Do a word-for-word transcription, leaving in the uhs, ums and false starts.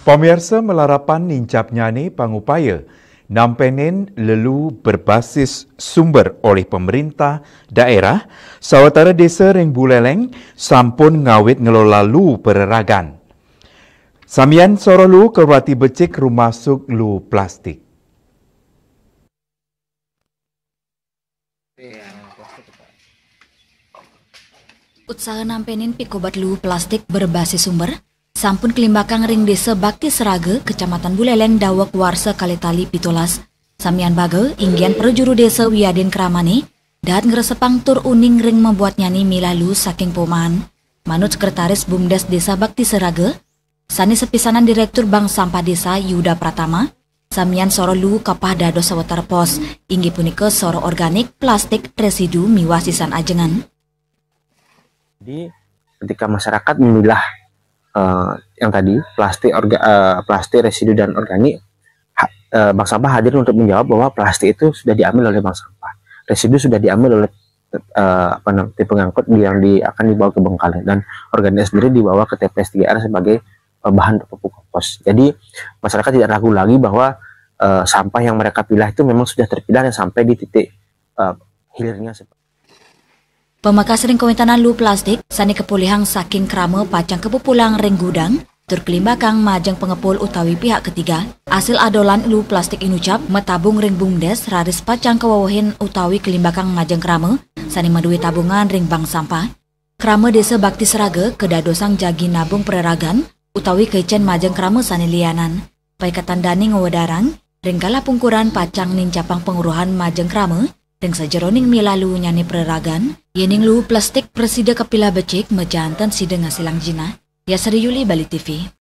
Pamiarsa, malarapan nincapnyane pangupaya nampenin lelu berbasis sumber olih pemerintah daerah, sawatara desa ring Buleleng sampun ngawit ngelola luu pereragan. Samian soroh luu kaluarti becik rumasuk luu plastik. Utsaha nampenin pikobat luu plastik berbasis sumber sampun kalimbakang ring Desa Bakti Seraga, Kecamatan Buleleng, daweg warsa kalih tali pitulas. Samian baga, inggian prajuru desa wiadin kramane dahat ngresepang tur uning ring mabuatnyane milah luu saking pomaan. Manut Sekretaris Bumdes Desa Bakti Seraga, sane sepisanan Direktur Bank Sampah Desa, Yuda Pratama, samian soroh luu kapah dados sawatara pos, inggih punika soroh organik, plastik, residu, miwah sisan ajengan. Jadi, ketika masyarakat memilah, eh, yang tadi, plastik orga-, eh, plastik, residu, dan organik, ha-, eh, bank sampah hadir untuk menjawab bahwa plastik itu sudah diambil oleh bank sampah, residu sudah diambil oleh, eh, apa namanya, tim pengangkut yang di-, akan dibawa ke Bengkale, dan organik sendiri dibawa ke T P S tiga R sebagai, eh, bahan untuk pupuk kompos. Jadi, masyarakat tidak ragu lagi bahwa, eh, sampah yang mereka pilah itu memang sudah terpilah dan sampai di titik, eh, hilirnya. Pamekas ring kawéntenan luu plastik sane kapolihang saking krama pacang kapupulang ring gudang tur kalimbakang majeng pangepul utawi pihak ketiga. Asil adolan luu plastik inucap matabung ring bumdes raris pacang kawewehin utawi kalimbakang majeng krama sane madue tabungan ring bank sampah. Krama Desa Bakti Seraga kadadosang jagi nabung praragan utawi kaicen majeng krama sane lianan. Paiketan dane ngwedarang ring galah pungkuran pacang nincapang pangweruhan majeng krama ring sajeroning milah luunyane praragan, yening luu plastik prasida kapilah becik majanten sida ngasilang jinah. Yasri Yuli, Bali T V.